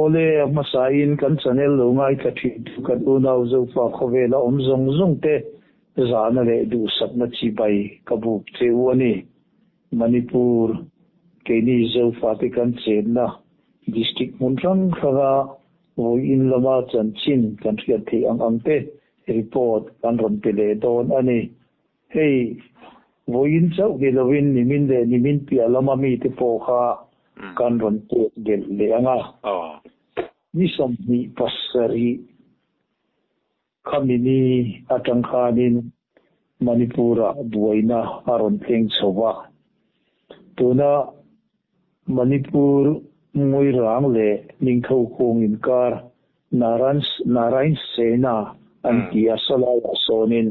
Awle, a hmasain kan channel lo ngaithla thintu kan unau Zofa khawvela awm zawng zawng te zahna leh duhsakna chibai ka buk che u a ni. Manipur, keini Zofate kan chenna district hmun hrang hranga vawiin lama chanchin kan hriat theih ang ang te report kan rawn pe leh dawn a ni. Hei, vawiin chauh ni lovin nimin leh nimin piah lama mite pawh kha kan rawn pek belh leh ang a. Ni 27 khami ni atang khanin Manipur-ah buaina a rawn thleng chho va. Tuna Manipur Ngawirang leh Ningtho kung inkar Narayan Sena an ti a, sawlaiah sawnin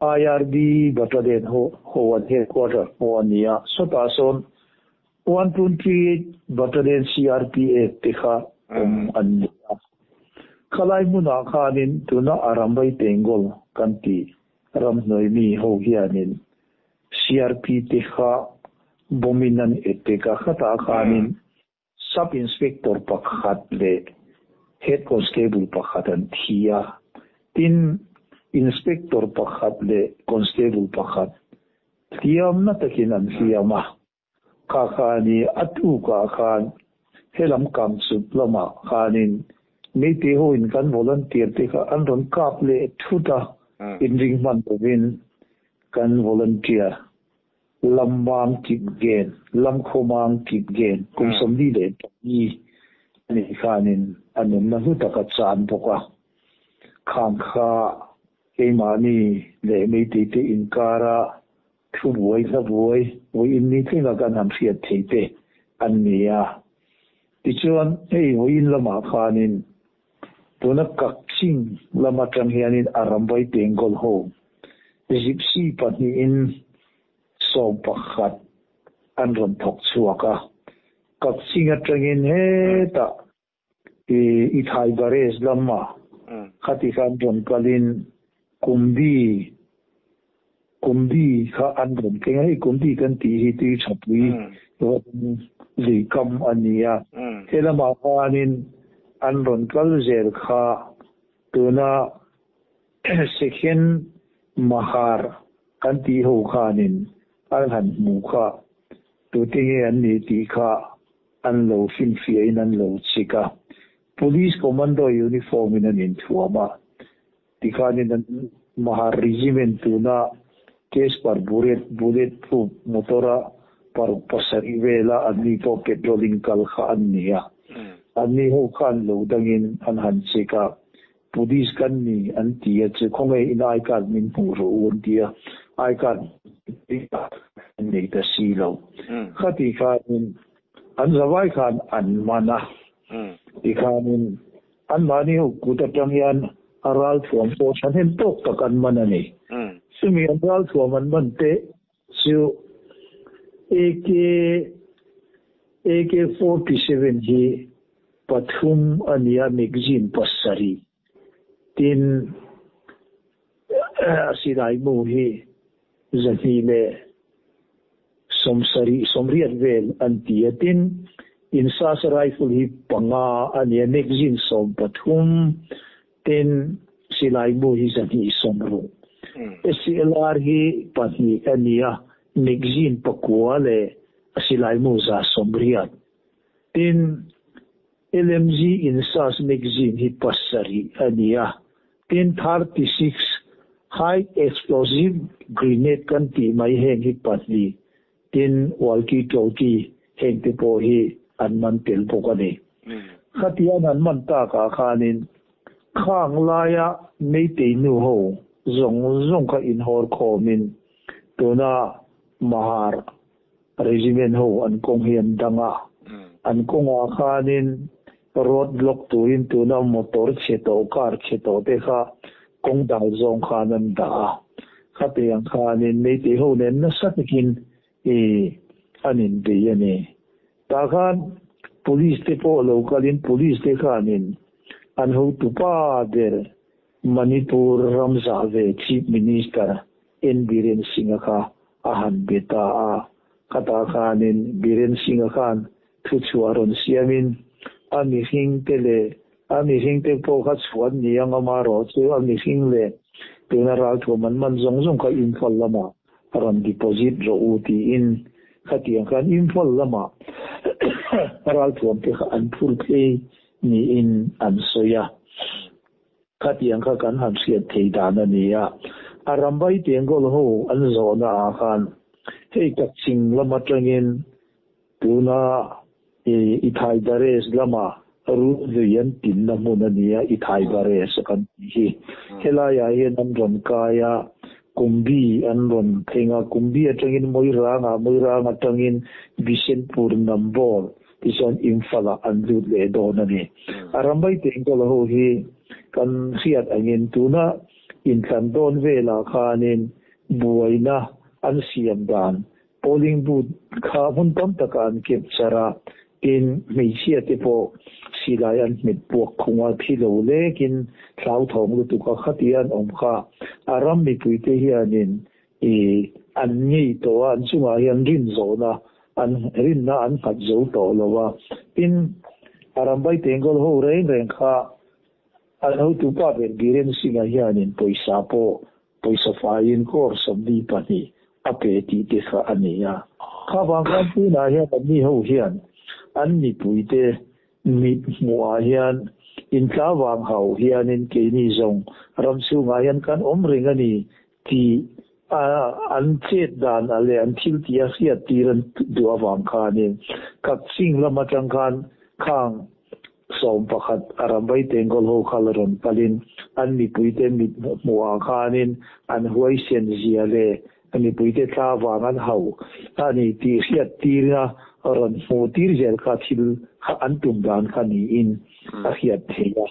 IRB Battalion ho ho an headquarter pawh a ni a, sawtah sawn 128 Battalion CRPF te kha awm an ni a. Khalai hmunah khanin tuna Arambai Tengol kan tih ramhnuai mi ho hianin CRP te kha bomb-in an attack a, khatah khanin Sub Inspector pakhat leh Head Constable pakhat an thi a, tin Inspector pakhat leh Constable pakhat hliamna takin an hliam a. Kha khani a tukah khan helam Kamchut lamah khanin Meitei hoin kan volunteer te kha an rawn kap leh thut a, inring hman lovin kan volunteer Lamang kip gen, Lamkhawmang kip gen, kum 44 a nih khanin a nunna hlu tak a chan bawk a. Khang kha keimahni leh Meitei te inkara thu buai hla buai vawiin ni tlenga kan han hriat thei te an ni a. Tichuan hei vawiin lamah khanin tuna Kakching lam atang hianin a ramvai Tengol ho Gypsy pahnihin 11 an rawn thawk chhuak a. Kakching atangin hetah i Thai Barrage lamah khati khan rawn kalin Kumbi Kumbi kha an rawn keng a, hei Kumbi kan tih hi tui thapui lui kam a ni a. He lamah khanin an rawn kal zel kha tuna Second Mahar kan tih ho khanin an han hmu kha tute nge an nih tih kha an lo finfiahin an lo chik a. Police Commando uniform in an inthuam a, tikhanin an Mahar Regiment tuna case par bullet bullet proof motor a paruk pasarih vela anni pawh patrolling kal kha an ni a. Anni ho khan lo dangin an han check a, Police kan ni an ti a chu khawnge in I card min hmuh rawh u an ti a, I card an nei ta si lo. Khati khanin an zavai khan an man a, tikhanin anmahni ho kut atang hian a ralthuam pawh thahnem tawk tak an man a ni. Chumi an ralthuam an man te chu AK AK-47 hi pathum a ni a, magazine pasarih tin a silai mu hi 270 sawmriat vel an ti a, tin INSAS rifle hi panga a ni a, magazine 13 tin silai mu hi 260. SLR hi pahnih a ni a, magazine pakua leh a silai mu 180. Tin LMG INSAS magazine hi pasarih a ni a, tin 36 high explosive grenade kan tih mai heng hi pahnih, tin walkie talkie heng te pawh hi an man tel bawk a ni. Khatian an man takah khanin khang laia Meitei nu ho zawng zawng kha inhawr khawmin tuna Mahar Regiment ho an kawng hi an dang a, an kawngah khanin road block turin tuna motor chhe tawh car chhe tawh te kha kawng dal zawng khan an dah a, khatiang khanin Meitei ho nen nasa takin i an inbei a ni. Tah khan police te pawh lo kalin police te khanin an hotupa ber Manipur ramzah ve Chief Minister N Biren Singh-a kha a han be ta a, khatah khanin Biren Singh-a khan thuchhuah rawn siamin A mihring te leh a mihring te pawh kha chhuah an ni ang amaherawhchu a mihring leh tuna ralthuam an man zawng zawng kha Imphal lamah rawn deposit rawh u tiin khatiang khan Imphal lamah ralthuam te kha an phur phei niin an sawi a. Khatiang kha kan han hriat thei dan a ni a. A rambai Tengol ho an zawhna ah khan hei Kakching lam atangin tuna i Thai Bares lama Rului an tinna hmun a ni a, i Thai Bares a kan tih hi. Helaiah hian an rawn kai a, Kumbi an rawn thleng a, Kumbi atangin Moirangah, Moirang atangin Bishenpur Nambol Tichuan Imphal-ah an lut leh dawn a ni. A rambai tengkawl ho hi kan hriat angin tuna inthlan dawn velah khanin buaina an siam dan polling booth kha hmun tam takah an kep char a, tin hmeichhia te pawh silai an hmet puak khung a, thi lo lekin hlauthawng lutuk a khatia an awm kha a ram mipuite hianin I an ngei tawh a, an chungah hian rin zawhna an rinna an nghat zo tawh lo a. Tin, a rambai tengkawl ho reng reng kha an hotupa ber Biren Singh-a hianin pawisa pawh pawisa faiin crore 42 a pe tih te kha a ni a. Kha vang khan tunah hian anni ho hian an mipuite mit hmuhah hian intla vang hauh hianin keini zawng ram chhungah hian kan awm reng a ni Tih a an chet dan a leh an thil tih a hriat tir an duh avang khanin Kakching lam atang khan khang 11 a rambai tengkawl ho kha la rawn kalin an mipuite mit hmuhah khanin an huaisen zia leh mipuite thla avang an hauh a ni tih hriat tirna rawn hmuh tir zel kha thil kha an tum dan kha niin a hriat theih a.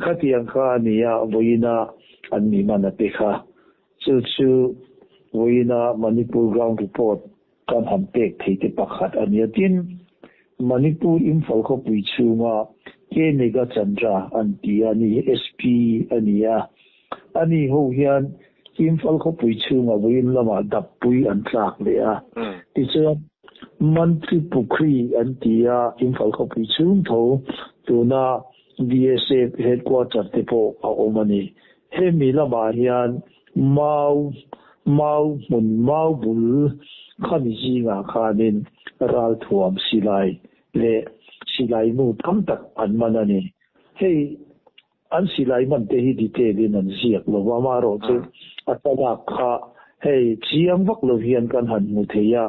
Khatiang kha a ni a, vawiina an mi man a pe kha. Chu chu vawiina Manipur ground report kan han pek thei te pakhat a nia. Tin, Manipur Imphal khawpui chhunga K Mega Chandra an ti a, ni hi SP a ni a. Ani ho hian Imphal khawpui chhunga vawiin lamah dappui an tlak leh a. Tichuan, Mantri Pukhri an ti a, Imphal khawpui chhung tho tuna BSF headquarter te pawh a awm a ni. Hemi lamah hian mau, mau hmun, mau bul khami zingah khanin ralthuam silai leh silai mu tam tak an man a ni. Hei an silai man te hi detail in an ziak lo va, amaherawhchu a thlalak kha hei chiang vak lo hian kan han hmu thei a,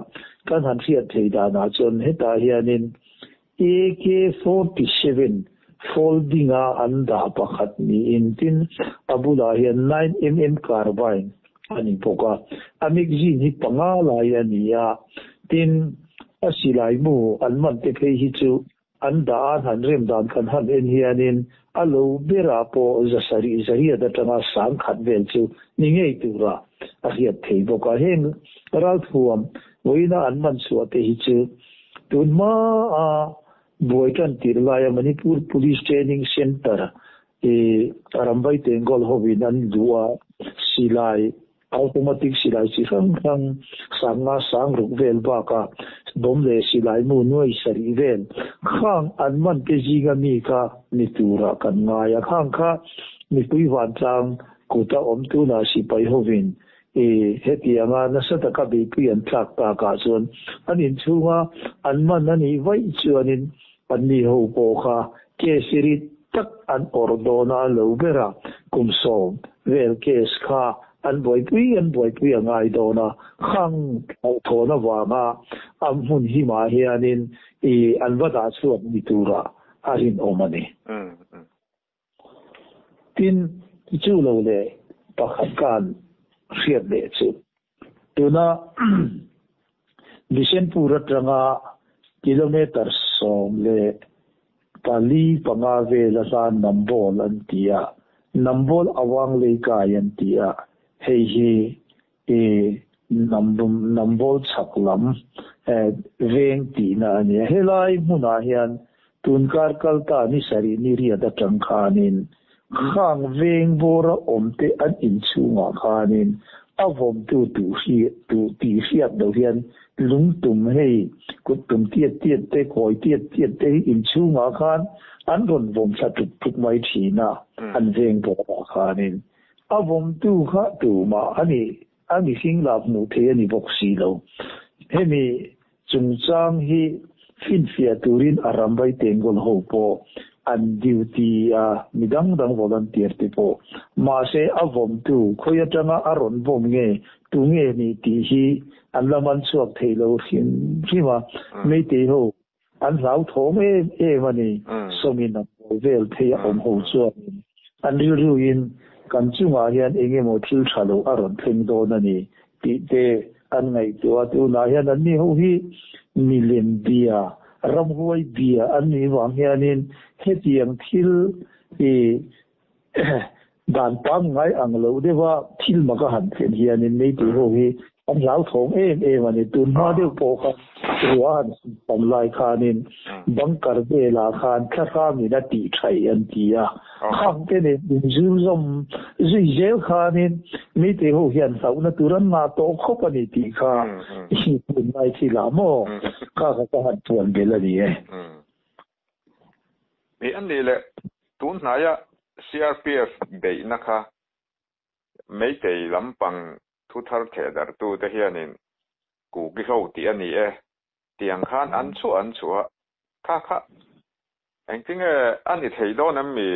kan han hriat thei danah chuan hetah hianin AK-47 folding-a an dah pakhat niin tin a bulah hian 9mm carbine a ni bawk a, a magazine hi panga lai a ni a, tin a silai mu an man te phei hi chu an dah a, han rem dan kan han en hianin a lo berah pawh zasarih zariat atanga sangkhat vel chu ni ngei tura a hriat thei bawk a, heng ralthuam vawiina an man chhuah te hi chu Tun hmaa buai tan tir laia Manipur Police Training Centre i Rambai Tengol hovin an duh a, silai, automatic silai chi hrang hrang sanga sang ruk vel bakah bomb leh silai mu nuai sarih vel khang an man te zinga mi kha ni turah kan ngai a, khang kha mipui vantlang kuta awm tunah sipai hovin I hetianga nasa taka beipui an tlak takah chuan an inchhunga an man a nih vaih chuanin anni ho pawh kha case rit tak an awrh dawn a lo ber a, kum 10 vel case kha an buaipui an buaipui a ngai dawn a, khang hlauhthawn avanga a hmun himah hianin i an va dah chhuak ni turah a rinawm a ni. Tin, chu lo leh pakhat khan hriat leh chu tuna Bishenpur atanga kilometre 14 vela hla Nambol an ti a, Nambol Awang Leikai an ti a, hei hi i Nambol chhak lam veng tihna a ni a. Helai hmunah hian tunkar kalta ni sarih ni riat atang khanin khang veng bawra awmte an inchhungah khanin A vawmtu tu hi tu tih hriat loh hian lungtum hei kut tum tiat tiat te kawi tiat tiat te hi inchhungah khan an rawn vawm thla tuk tuk mai thin a, an veng bawrah khanin a vawmtu kha tumah a ni a mihring lah hmuh theih a ni bawk si lo. Hemi chungchang hi finfiah turin a rambai tengkawl ho pawh an duty a, mi dang dang volunteer te pawh. Mahse a vawmtu khawi atanga a rawn vawm nge, tu nge ni tih hi an la man chhuak thei lo hrim hrim a, Meitei ho an hlauthawm em em a ni. Sawmin a pawl vel phei a awm ho chuanin an rilruin kan chungah hian eng emaw thil tha lo a rawn thleng dawn a ni tih te an ngaihtuah a, tunah hian anni ho hi milem bia, ramhuai bia an nih vang hianin hetiang thil i dan pangngai ang loh deuha thil mak a han thlen hianin Meitei ho hi an hlauthawng em em a ni. Tun hma deuh pawh khan ruah han sut tam lai khanin bunker velah khan thlahrangin a tih thaih an ti a. Khang te nen inzur zawm zui zel khanin Meitei ho hian hlauhna tur an ngah tawh khawp a ni tih kha i hmun ngai thilah maw kha kha ka han puan belh a ni e. Ni a nih leh tun hnaia CRPF beihna kha Meitei lampang thu thar thehdarhtute hianin Kuki ho tih a ni e tiang khan an chhuah an chhuah a, kha kha engtinge a ni thei dawn em mi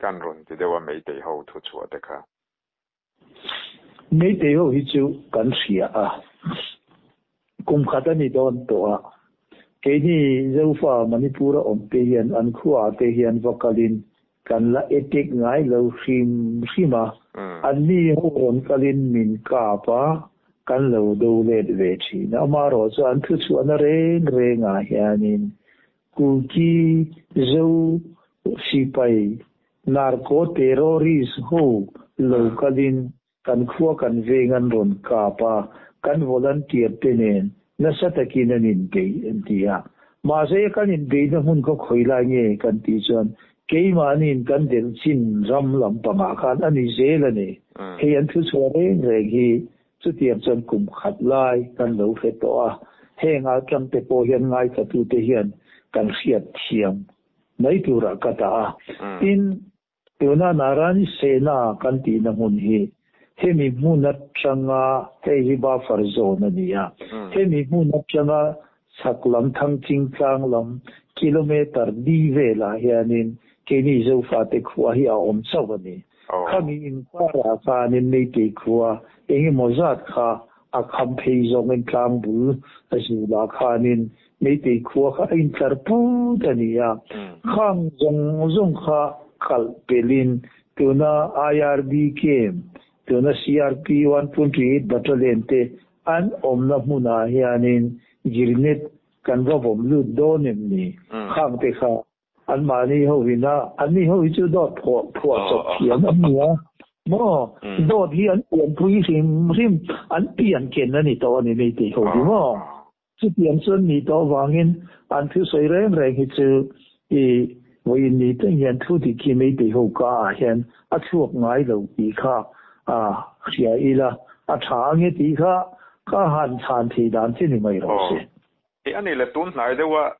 kan rawn ti deuh a Meitei ho thu chhuah te kha. Meitei ho hi chu kan hria a, kum khat a ni dawn tawh a, keini Zofa Manipur a awm te hian an khua ah te hian va kalin kan la etek ngai lo hrim hrim a, anni ho rawn kalin min kap a, kan lo do let ve thin a, amaherawh chu an thuchhuahna reng rengah hianin Kuki Zo sipai Narco terrorist ho lo kalin kan khua kan veng an rawn kap a, kan volunteer te nen nasa takin an inbeih an ti a. Mahse kan inbeihna hmun khaw khawi lai nge kan tih chuan keimahniin kan delh chin ram lampangah khan a ni zel a ni. Hei an thuchhuah reng reng hi chutiang chuan kum khat lai kan lo hre tawh a, heng atangte pawh hian ngaithlatute hian kan hriat thiam mai turah ka dah a. Tin, tuna Narani Sena kan tihna hmun hi hemi hmun atanga, hei hi buffer zone a ni a, hemi hmun atanga chhak lam Thangching tlang lam kilometre li velah hianin keini Zofate khua hi a awm chauh a ni. Khami inkarah khanin Meitei khua engemaw zat kha a kham phei zawngin tlang bul a zulah khanin Meitei khua kha a intlar put a ni a, khang zawng zawng kha kalh pelhin tuna IRB camp, tuna CRP 1.8 Battalion te an awmna hmunah hianin grenade kan va vawm lut dawn em ni? Khang te kha Anmahni ho in a, anni ho hi chu dawt phuah phuah chawp thiam an ni a, maw? Dawt hi an pianpui hrim hrim, an pian ken a ni tawh a ni Meitei ho hi maw? Chutiang chuan ni tawh avangin an thusawi reng reng hi chu i vawiin ni teng hian thu dik hi Meitei ho ka ah hian a chhuak ngai lo tih kha a hria ila a tha ange tih kha ka han chhan thei dan che ni mai rawh se. Tih a ni le, tun hnai deuha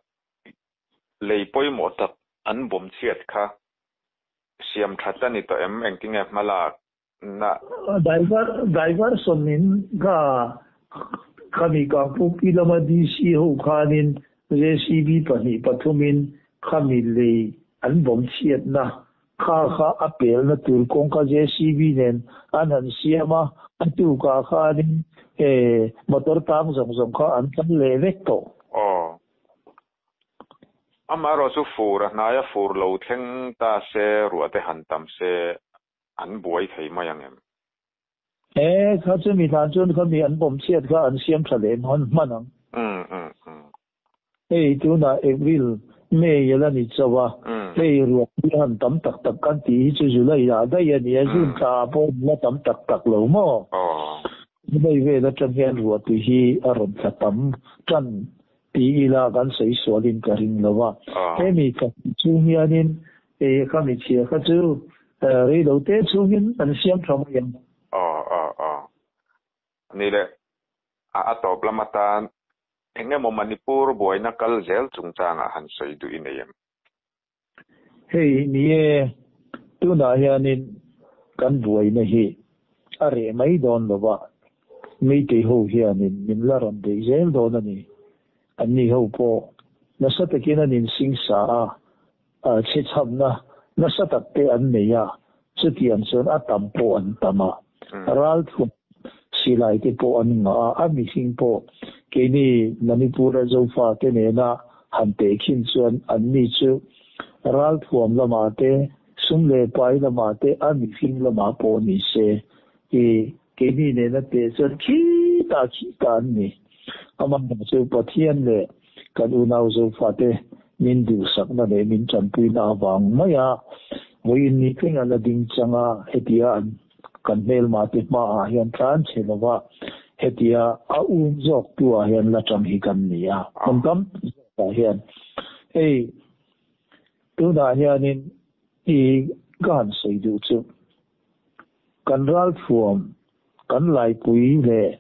Lei pawimawh tak an bawm chhiat kha siam that a ni tawh em? Engtinge hma lak na? Driver Diversion in kha khami Kangpukpi lama DC ho khanin JCB pahnih pathumin khami lei an bawm chhiatna kha kha a pelna tur kawngka JCB nen an han siam a, a tukah khanin motor tang zawng zawng kha an kal leh vek tawh. Aw. Amaherawh chu fur a hnaia fur lo thleng ta se, ruah te han tam se an buai thei mai ang em? E, kha chu mi hlan chuan kha mi an bawm chhiat kha an siam tha leh hman hman ang. Hei tunah April, May a la ni chauh a, hei ruah hi han tam tak tak kan tih hi chu July ah daih a ni a, June thla ah pawh an la tam tak tak lo maw? Hmei vel atang hian ruahtui hi a rawn tla tam tan ti ila kan sawi sualin ka ring lo a. Hemi tla chhung hianin kha michhia kha chu rei lo te chhungin an siam tha mai ang. Aw aw aw. Ni leh a a tawp lam atan eng emaw Manipur buaina kal zel chungchangah han sawi duh i nei em? Hei ni e, tunah hianin kan buaina hi a reh mai dawn lo va, Meitei ho hianin min la rawn beih zel dawn a ni. Anni ho pawh nasa takin an insingsa a, chhechhamna nasa tak te an nei a, chutiang chuan a tam pawh an tam a, ralthuam silai te pawh an ngah a, a mihring pawh keini Manipur-a Zofa te nena han tehkhin chuan anni chu ralthuam lamah te, sum leh pai lamah te, a mihring lamah pawh ni se i keini nena teh chuan khitah khitah an ni. Amaherawhchu Pathian leh kan unau Zofa te min duhsakna leh min tanpuina avang maia vawiin ni thleng an la ding chang a, hetia an kan hmelma te hmaah hian tlan chhe lova hetia a um zawk tu ah hian la tang hi kan ni a, hmun tam zawkah hian hei tunah hianin i ka han sawi duh chu kan ralthuam kan laipui leh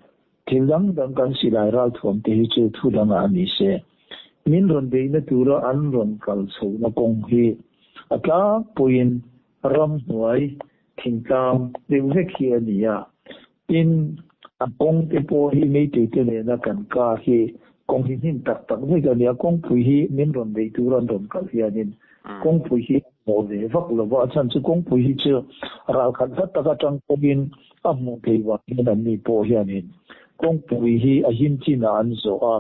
thil dang dang kan silai ralthuam te hi chu thu dangah a ni se min rawn beihna tura an rawn kal chhohna kawng hi a tlangpuiin ramhnuai thingtlang deuh vek hi a ni a. Tin, a kawng te pawh hi Meitei te nena kan kar hi kawng hi hnim tak tak vek a ni a. Kawngpui hi min rawn beih tur an rawn kal hianin kawngpui hi a hmuh ve vak lo va, a chhan chu kawngpui hi chu ralkhat hla tak atang pawhin a hmuh theih vang hian an ni pawh hianin kawngpui hi a him chinah an zawh a,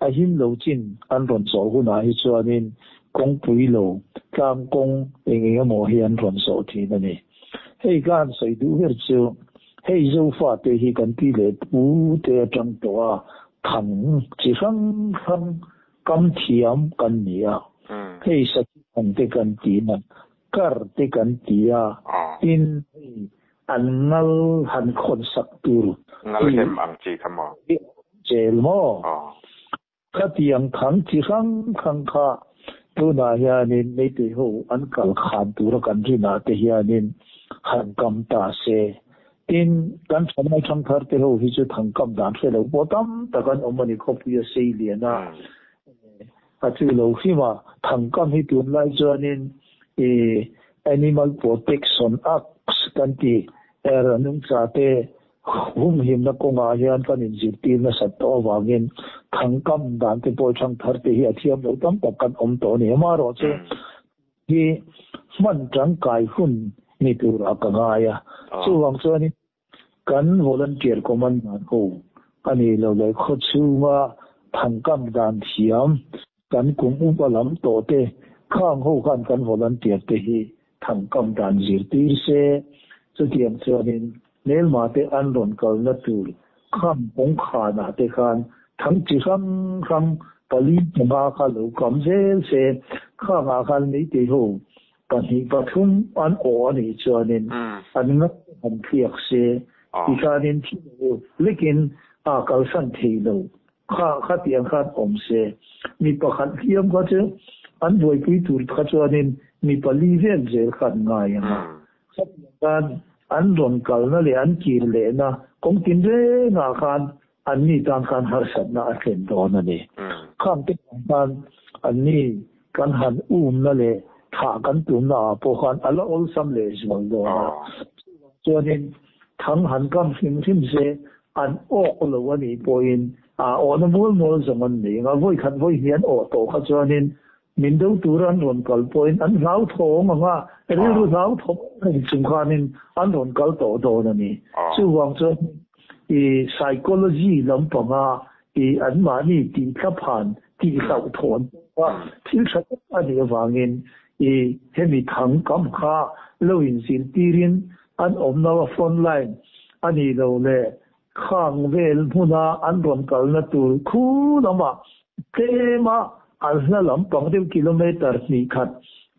a him lo chin an rawn zawh hunah hi chuanin Kawngpui lo, tlang kawng eng eng emaw hi an rawn zawh thin a ni. Hei ka han sawi duh ber chu, hei Zofate hi kan pi leh pu te atang tawh a thang chi hrang hrang kam thiam kan ni a. Hei Saki thang te kan ti a, kar te kan ti a, tin hei an ngal han khawn sak tur Ngal hem ang chi kha maw? Zel maw? Khatiang thang chi hrang hrang kha tunah hianin Meitei ho an kal khan tura kan rinah te hianin han kam ta se. Tin, kan thanai thangthar te ho hi chu thang kam dan hre lo pawh tam tak an awm a ni khawpui a sei lian a. A chu lo hrim a, thang kam hi tunlai chuanin i Animal Protection Act kan ti er nungcha te Humhimna kawngah hian kan inzirtir nasat tawh avangin thangkam dan te pawh thangthar te hi a thiam loh tam tak kan awm tawh a ni. Amaherawhchu hi hman tangkai hun ni turah ka ngai a. Chuvang chuanin kan volunteer commandant ho a nih loh leh khawchhunga thangkam dan thiam kan kum upa lam tawh te khang ho khan kan volunteer te hi Thangkam dan zirtir se, chutiang chuanin hmelma te an rawn kalna tur kham kawngkhanah te khan thang chi hrang hrang pali panga kha lo kam zel se, khangah khan meitei ho pahnih pathum an awh a nih chuanin an ngat te han thliak se, tikhanin thi lo lekin a kalsan thei lo. Kha khatiang khan awm se, mi pakhat hliam kha chu an buaipui tur kha chuanin mi pali vel zel kha an ngai ang a. Khatiang khan an rawn kalna leh an kir lehna kawng tin rengah khan anni tan khan harsatna a thlen dawn a ni. Khang te vang khan anni kan han umna leh thah kan tumna ah pawh khan a la awlsam leh zual dawn a. Chuvang chuanin thang han kam hrim hrim se An awk lo a nih pawhin a awhna mual mual zawng an nei ang a, vawi khat vawi hnih an awh tawh kha chuanin min do tura an rawn kal pawhin an hlauthawng ang a, rilru hlauthawng reng chung khanin an rawn kal tawh dawn a ni. Chuvang chuan i psychology lampanga i anmahni tihtlaphan, tihhlauhthawn pawha thil tha tak a nih avangin i hemi thang kam kha lo inzirtirin An awmna a front line a nih loh leh khang vel hmuna an rawn kalna tur khu lamah tlema an hla lampang deuh kilometre hnih khat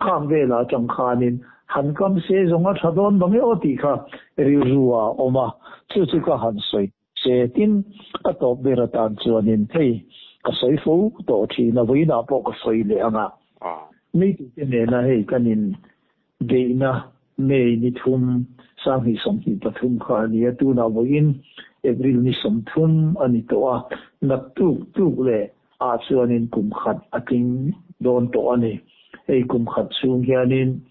khang velah atang khanin han kam se zawng a tha dawn bang e aw tih kha rilru ah a awm a, chu chu ka han sawi che. Tin, a tawp ber atan chuanin hei ka sawi fo tawh thin a, vawiinah pawh ka sawi leh ang a, meitute nena hei kan in Beihna May ni thum, 2023 kha a ni a, tunah vawiin April ni 30 a ni tawh a, naktuk tuk leh ah chuanin kum khat a tling dawn tawh a ni. Hei kum khat chhung hianin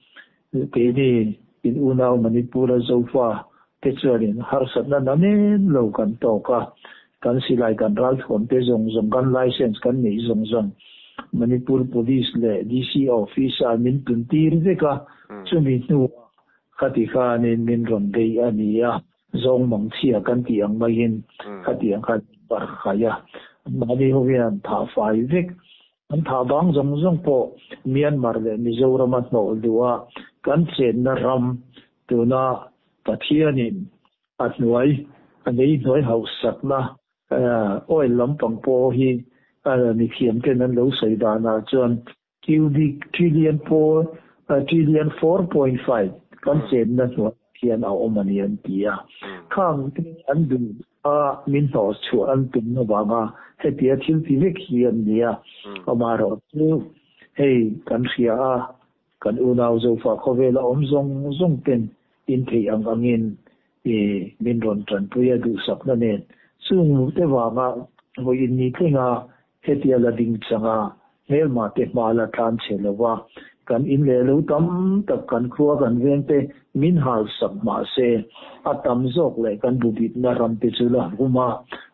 keini in unau Manipur-a Zofa te chuanin harsatna namen lo kan tawk a, kan silai kan ralthuam te zawng zawng, kan license kan neih zawng zawng Manipur Police leh DC office ah min tun tir vek a, chumi hnuah khati khanin min rawn bei a ni a, zawng mang chhia kan tih ang maiin khatiang khan min barh khai a, mahni ho hian an thah fai vek. An thah vang zawng zawng pawh Myanmar leh Mizorama hnawh duh a, kan chenna ram tuna Pathianin a hnuai a nei hnuai hauhsakna oil lampang pawh hi mithiam ten an lo sawi danah chuan cubic trillion four trillion 4.5 kan chenna hnuai hian a awm a ni an ti a. Khang te an duh a min hnawh chhuah an tumna vanga hetia thil ti vek hi an ni a. Amaherawhchu hei kan hria a, kan unau Zofa khawvela awm zawng zawng ten in theih ang angin i min rawn tanpui a duhsakna nen chung te vanga vawi in ni tlenga hetia la ding changa hmelma te hma la tlan chhe lova kan in leh lo tam tak kan khua kan veng te min hal sak mah se a tam zawk leh kan bubitna ram te chu la hum a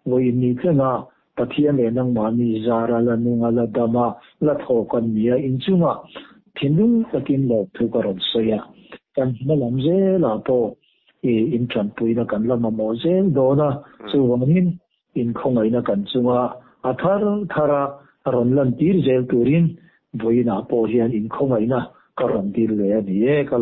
vawi in ni tlenga Pathian leh nangmahni zara la nunga la dama la thaw kan ni a, inchungah thinlung takin lawmthu ka rawn sawi a. Kan hma lam zelah pawh i intanpuina kan la mamawh zel dawn a, chuvangin inkhawngaihna kan chunga a thar thara rawn lantir zel turin vawiinah pawh hian inkhawngaihna ka rawn dil leh a ni e. Ka.